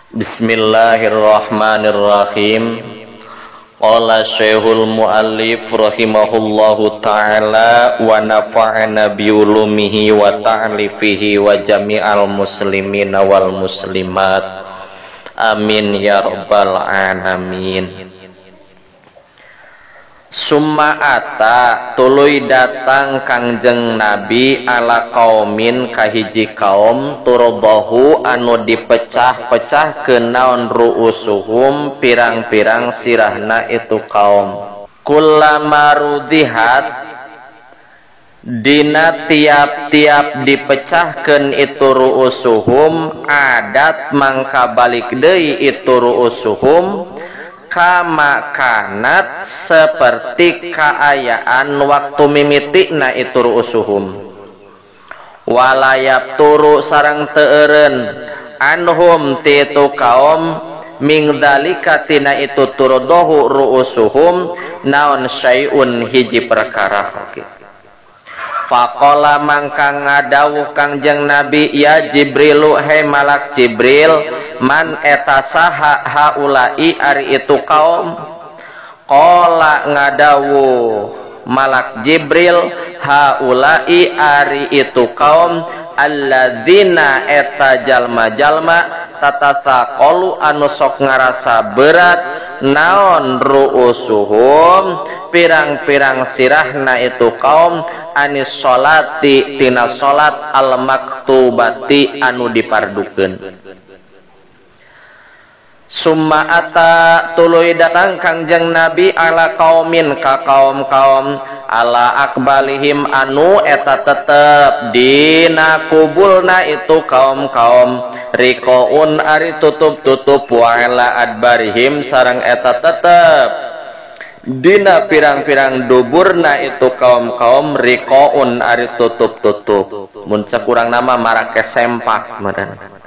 Bismillahirrahmanirrahim. Qala Syekhul Muallif rahimahullahu ta'ala wa nafa'ana bi ulumihi wa ta'lifihi wa jami'al muslimina wal muslimat. Amin ya rabbal alamin. Summa ata tuluy datang Kangjeng Nabi ala kaumin kahiji kaum turobahu anu dipecah-pecah ke naon ru'usuhum pirang-pirang sirahna itu kaum. Kullama rudihat dina tiap-tiap dipecahkeun itu ru'usuhum adat mangka balik deui itu ru'usuhum kama kanat seperti kaayaan waktu mimitikna itu ru'usuhum. Walayap turu sareng teu eureun anhum ti itu kaum ming dalika tina itu turudohu ru'usuhum naon syai'un hiji perkara. Faqala mangka ngadawuh Kangjeng Nabi, ya Jibrilu he malak Jibril, man eta saha haulai ari itu kaum. Qala ngadawuh malak Jibril, haulai ari itu kaum alladzina eta jalma-jalma tatataqalu anu sok ngarasa berat naon ru'usuhum pirang-pirang sirahna itu kaum anis sholati tina sholat al-maktubati anu dipardukeun. Summa ata tuluy datang Kangjeng Nabi ala kaumin ka kaum-kaum ala akbalihim anu eta tetep dina kubulna itu kaum-kaum rikoun ari tutup-tutup wa ala adbarihim sareng eta tetep dina pirang-pirang duburna itu kaum-kaum rikoun ari tutup-tutup. Mun sakurang nama marake sempak meureun.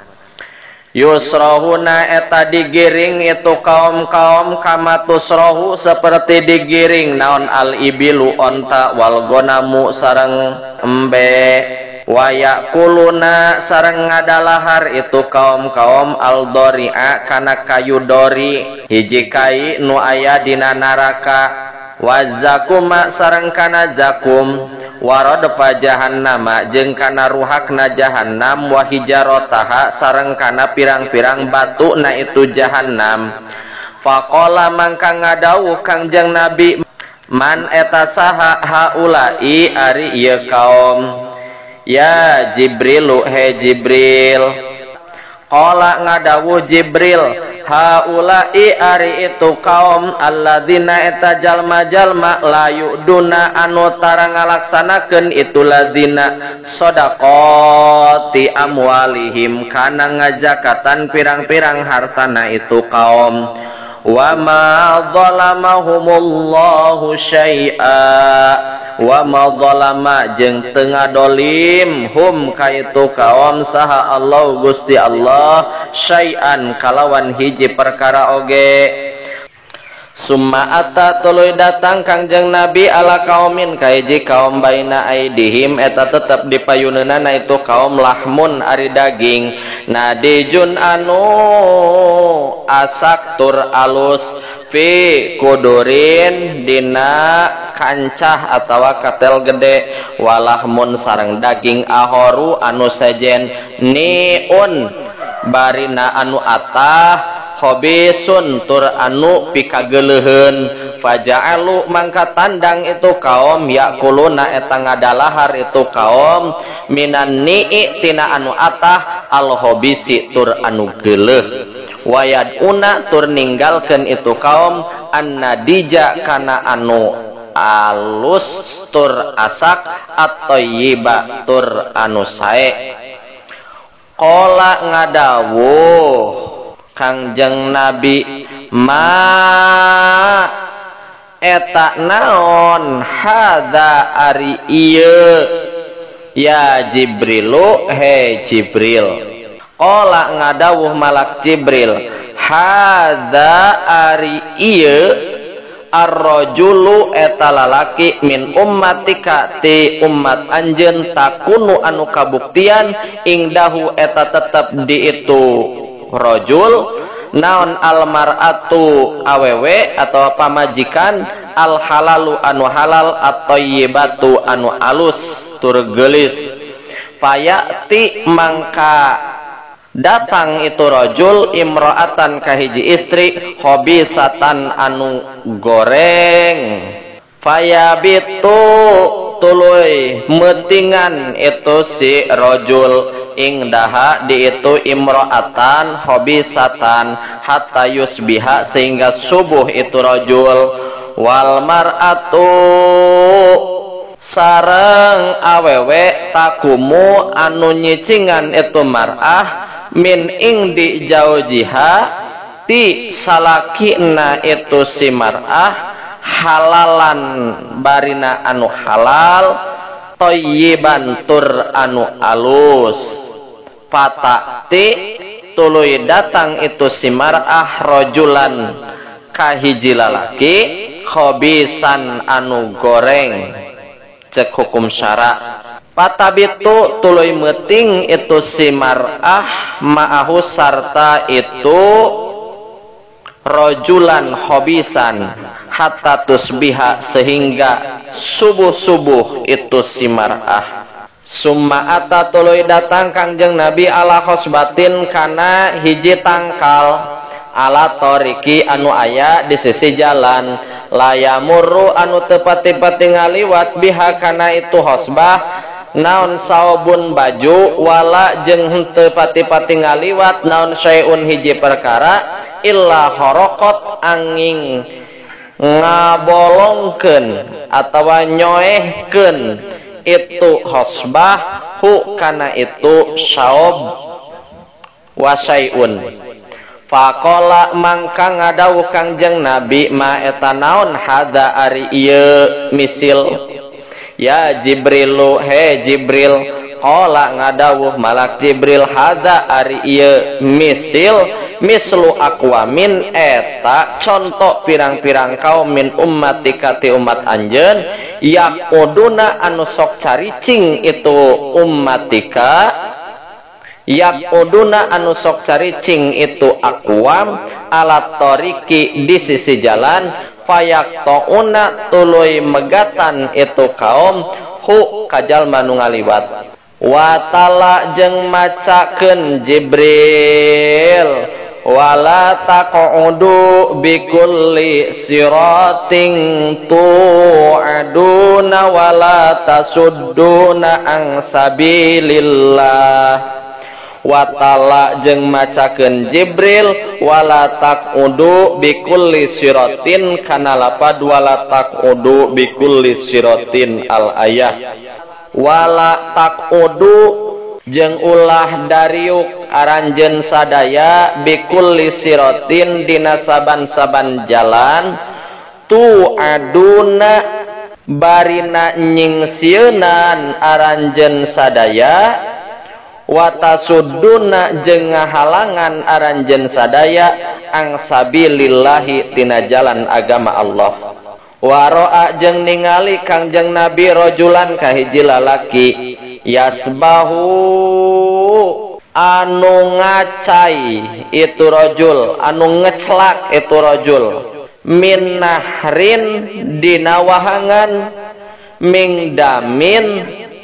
Yusrohuna eta digiring itu kaum-kaum kama tusrohu seperti digiring naon al-ibilu onta wal gonamu sareng embe wayakuluna sareng ngadalahar itu kaum-kaum al-dori'a kana kayu dori hiji kai nu aya dina neraka wazakuma sareng kana zakum waradfa jahannama jeung kana ruhakna jahannam wa hijarotaha sareng kana pirang-pirang batu na itu jahannam. Faqala mangka ngadawuh Kangjeng Nabi, man eta saha haulai ari ieu kaum. Ya Jibrilu he Jibril. Qala ngadawuh Jibril, haulai ari itu kaum alladzina eta jalma-jalma la yu'duna anu tara ngalaksanakeun itu ladzina shadaqati amwalihim kana ngajakatan pirang-pirang hartana itu kaum. Wa ma zalamahumullahu syai'a wa ma zalama jeung teu ngadolim hum ka itu kaum saha Allah Gusti Allah syai'an kalawan hiji perkara oge. Summa ata tuluy datang Kangjeng Nabi ala kaumin ka hiji kaum baina aidihim eta tetep dipayuneunana itu kaum lahmun ari daging nadijun anu asak tur alus fi kudurin dina kancah atawa katel gede walahmun sareng daging ahoru anu sejen niun barina anu atah khobisun tur anu pikageleuheun. Faja'alu mangka tandang itu kaum yakuluna eta ngadalahar itu kaum minan ni'i tina anu atah al khobisi tur anu geuleuh wayaduna tur ninggalkeun itu kaum annadija kana anu alus tur asak at-thayyiba tur anu sae. Qala ngadawuh Kangjeng Nabi, ma eta naon hadza ari ieu ya Jibrilu he Jibril. Qala ngadawuh malak Jibril, hadza ari ieu arrajulu eta lalaki min ummatika ti umat anjeun takunu anu kabuktian ingdahu eta tetep di itu rajul naon almar'atu awewe atau pamajikan al halalu anu halal at-thayyibatu anu alus tur geulis. Payati mangka datang itu rajul imro'atan kahiji istri hobisatan anu goreng. Fayabitu tuluy meutingan itu si rajul ingdaha di itu imro'atan hobisatan hatta yusbiha sehingga subuh itu rajul. Wal mar'atu sareng awewe takumu anu nyicingan itu mar'ah min ingdi jaujiha ti salakina itu si mar'ah halalan barina anu halal thayyiban tur anu alus. Patakti tuluy datang itu si mar'ah rojulan kahiji lalaki khobisan anu goreng cek hukum syara. Patabitu tuluy meuting itu si mar'ah ma'ahu sarta itu rojulan khobisan hatta tusbiha sehingga subuh-subuh itu si mar'ah. Summa ata tuluy datang Kangjeng Nabi ala khosbatin kana hiji tangkal ala toriki anu aya di sisi jalan layamurru anu tepati-pati ngaliwat biha kana itu khosbah naon saobun baju wala jeung henteu pati-pati ngaliwat naon syai'un hiji perkara illa horokot angin ngabolongkeun atawa nyoehkeun itu khosbah hu kana itu saob wasaiun. Faqala mangka ngadawuh Kangjeng Nabi ma eta naon hada ari ieu misil ya Jibrilu he Jibril. Qala ngadawuh malak Jibril hada ari ieu misil mislu aqwamin eta contoh pirang-pirang kaum min ummatika ti umat anjeun yaquduna anu sok caricing itu ummatika yaquduna anu sok caricing itu aqwam ala toriki di sisi jalan fayaqtauna tuluy megatan itu kaum hu kajalma nu ngaliwat. Watala jeung macakeun Jibril wala taq'udu bikulli siratin tu'aduna wala tasudduna an sabilillah. Watala jeung macakeun Jibril wala taq'udu bikulli siratin kana lapad wala taq'udu bikulli siratin al ayah. Wala taq'udu jeung ulah dariuk aranjeun sadaya bikulli siratin dina saban-saban jalan tu aduna barina nyingsieunan aranjeun sadaya watasudduna jeung ngahalangan aranjeun sadaya ang sabilillahi tina jalan agama Allah. Waro'a jeung ningali Kangjeng Nabi rojulan kahiji lalaki yasbahu anu ngacai itu rojul anu ngeclak itu rojul min nahrin dina wahangan mingdamin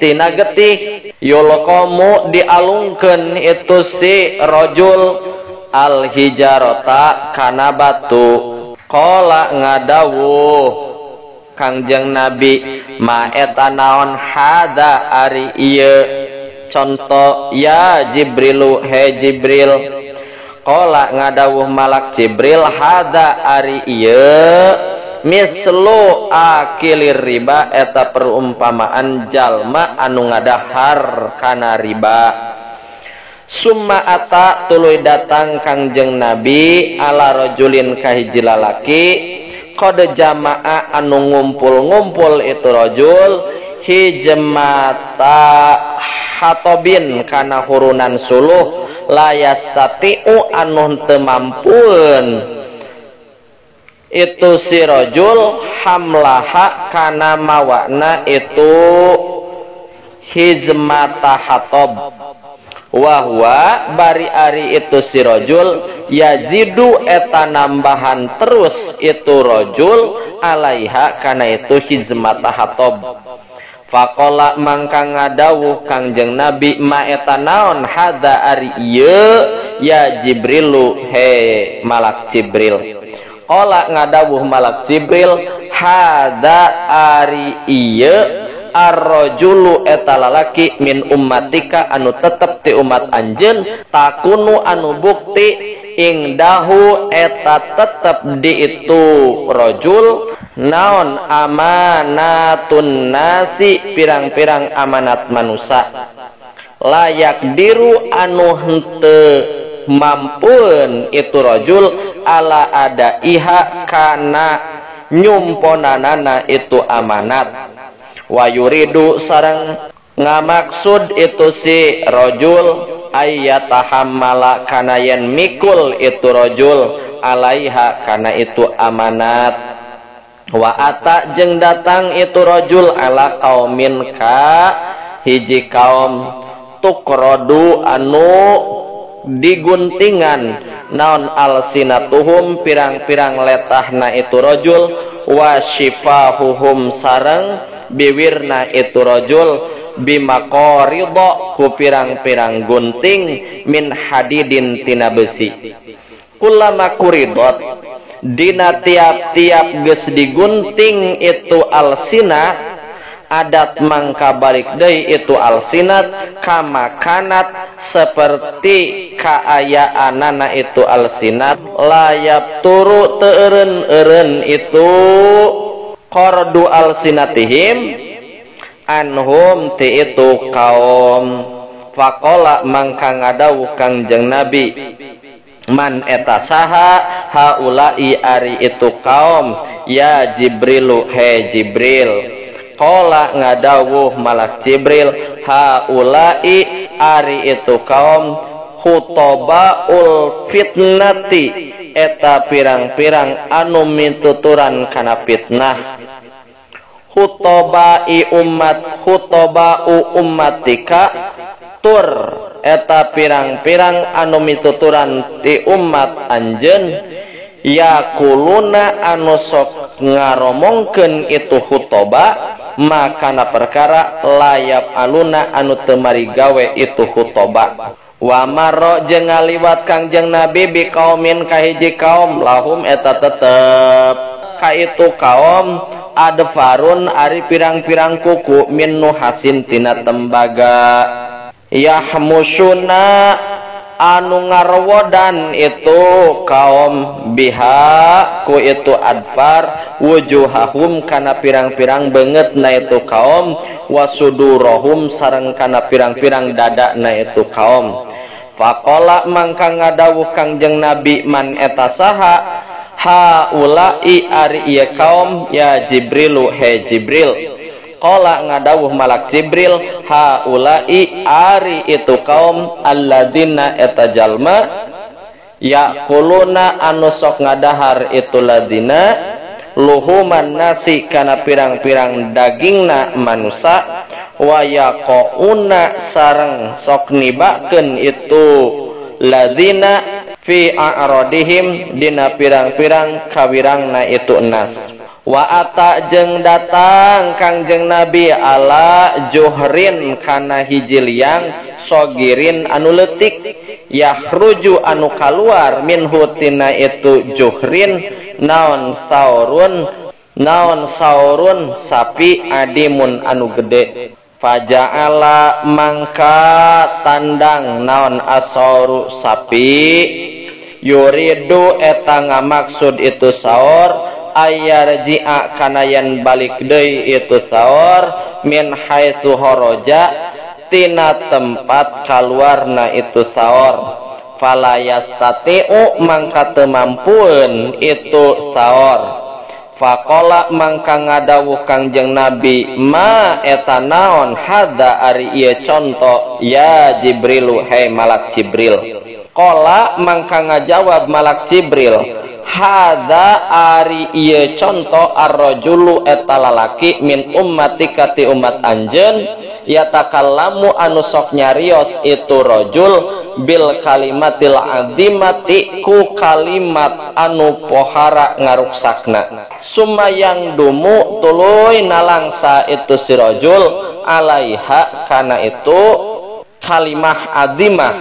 tina getih yulqamu dialungkeun itu si rojul al hijarota kana batu. Qala ngadawuh Kangjeng Nabi ma eta naon hada ari ieu contoh ya Jibrilu he Jibril. Qala ngadawuh malak Jibril hada ari ieu mislu akilir riba eta perumpamaan jalma anu ngadahar kana riba. Summa ata tuluy datang Kangjeng Nabi ala rajulin kahiji lalaki qad jama'a anu ngumpul-ngumpul itu rajul hijmata hatobin kana hurunan suluh la yastatiu anu teu mampueun itu si rajul hamlaha kana mawana itu hizmata hatob. Wa huwa bari ari itu si rajul yazidu eta nambahan terus itu rajul alaiha kana itu hizmata hatob. Faqala mangka ngadawuh Kangjeng Nabi ma eta naon hada ari ieu ya Jibrilu he malak Jibril. Qala ngadawuh malak Jibril hada ari ieu arrajulu eta lalaki min ummatika anu tetep ti umat anjeun takunu anu bukti ingdahu eta tetep di itu rajul naon amanatun nasi pirang-pirang amanat manusa layak diru anu henteu mampueun itu rajul ala ada iha kana nyumponanana itu amanat. Wa yuridu sareng ngamaksud itu si rajul ayyatahammala kana yen mikul itu rajul alaiha kana itu amanat. Wa ata jeung datang itu rajul ala kaumin ka hiji kaum tukrodu anu diguntingan naon alsinatuhum pirang-pirang letahna itu rajul wa syifahuhum sareng biwirna itu rajul bimaqaridha ku pirang-pirang gunting min hadidin tina besi. Kullama kuridot dina tiap-tiap geus digunting itu alsina adat mangka balik deui itu alsinat kama kanat seperti kaayaanana itu alsinat layap turu teu eureun-eureun itu qardu alsinatihim anhum ti itu kaum. Faqala mangka ngadawuh Kangjeng Nabi man eta saha haula'i ari itu kaum ya Jibrilu he Jibril. Qala ngadawuh malak Jibril haula'i ari itu kaum khutobaul fitnati eta pirang-pirang anu mituturan kana fitnah. Khutobai umat khutobau ummatika tur eta pirang-pirang anu mituturan ti umat anjeun yakuluna anu sok ngaromongkeun itu khutoba makana perkara layap aluna anu teu marigawe itu khutoba. Wa marra jeung ngaliwat Kangjeng Nabi bi kaumin ka hiji kaum lahum eta tetep ka itu kaum adfarun ari pirang-pirang kuku min nuhasin tina tembaga yahmusuna anu ngarwodan itu kaum biha ku itu adfar wujuhahum kana pirang-pirang beungeutna itu kaum wasudurohum sareng kana pirang-pirang dadana itu kaum. Faqala mangka ngadawuh Kangjeng Nabi man eta saha haula'i ari ieu kaum ya Jibrilu he Jibril. Qala ngadawuh malak Jibril haula'i ari itu kaum alladzina eta jalma yaquluna anu sok ngadahar itu ladina luhuman nasi kana pirang-pirang dagingna manusa wa yaqauna sareng sok nibakeun itu ladina fi a'radihim dina pirang-pirang kawirangna itu nas. Wa ata jeung datang Kangjeng Nabi ala juhrin kana hiji liang sogirin anu leutik yahruju anu kaluar minhu tina itu juhrin naon saurun sapi adimun anu gede. Faja'ala mangka tandang naon asauru sapi yuridu eta ngamaksud itu saur ayarji'a kana yen balik deui itu saur min haitsu haraja tina tempat kaluarna itu saur fala yastati'u mangka teu mampueun itu saur. Faqala mangka ngadawuh Kangjeng Nabi ma eta naon hada ari ieu conto ya Jibrilu he malak Jibril. Qala mangka ngajawab malak Jibril hada ari ieu conto arrajulu eta lalaki min ummatika ti umat anjeun Yatakallamu anu sok nyarios itu rajul bil kalimatil azimati ku kalimat anu pohara ngaruksakna. Sumayang dumu tuluy nalangsa itu si rajul alaiha kana itu kalimah azimah.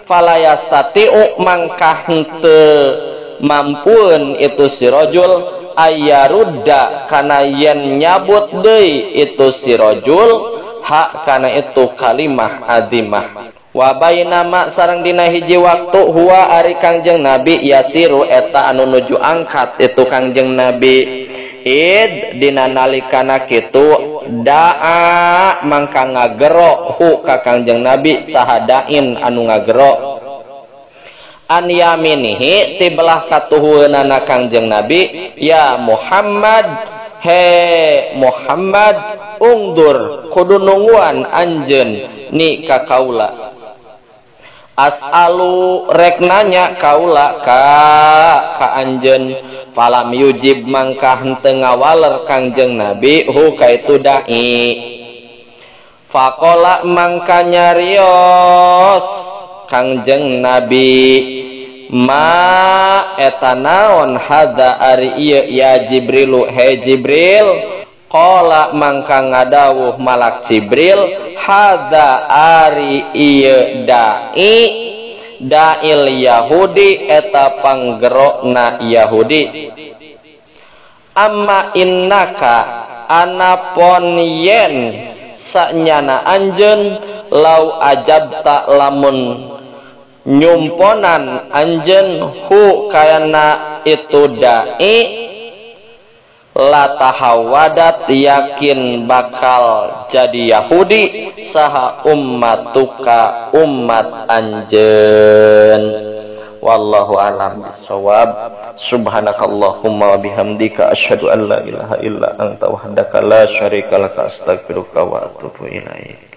Fala yastatiu mangkah henteu mampueun itu si rajul ayarudda kana yen nyabut deui itu si rajul hak kana itu kalimah azimah. Wa bainama sareng dina hiji waktu huwa ari Kangjeng Nabi yasiru eta anu nuju angkat itu Kangjeng Nabi id dina nalikana kitu daa mangka ngagero hu ka Kangjeng Nabi sahadain anu ngagero an yaminihi ti belah katuhueunana Kangjeng Nabi ya Muhammad he Muhammad ungdur kudu nungguan anjeun ni ka kaula. As'alu rek nanya kaula ka anjeun. Falam yujib mangka henteu ngawaler Kangjeng Nabi hu ka itu dai. Faqala mangka nyarios Kangjeng Nabi ma eta naon hadza ari ieu ya Jibrilu he Jibril. Qala mangka ngadawuh malak Jibril hadza ari ieu dai da'il Yahudi eta panggerokna Yahudi. Amma innaka anapon yen sanyana anjeun lau ajabta lamun nyumponan anjeun hu kana itu dai latahawadat yakin bakal jadi Yahudi saha ummatuka umat anjeun. Wallahu a'lam bissawab. Subhanakallahumma wa bihamdika asyhadu an la ilaha illa anta wahdaka la syarika laka astaghfiruka wa atubu ilaik.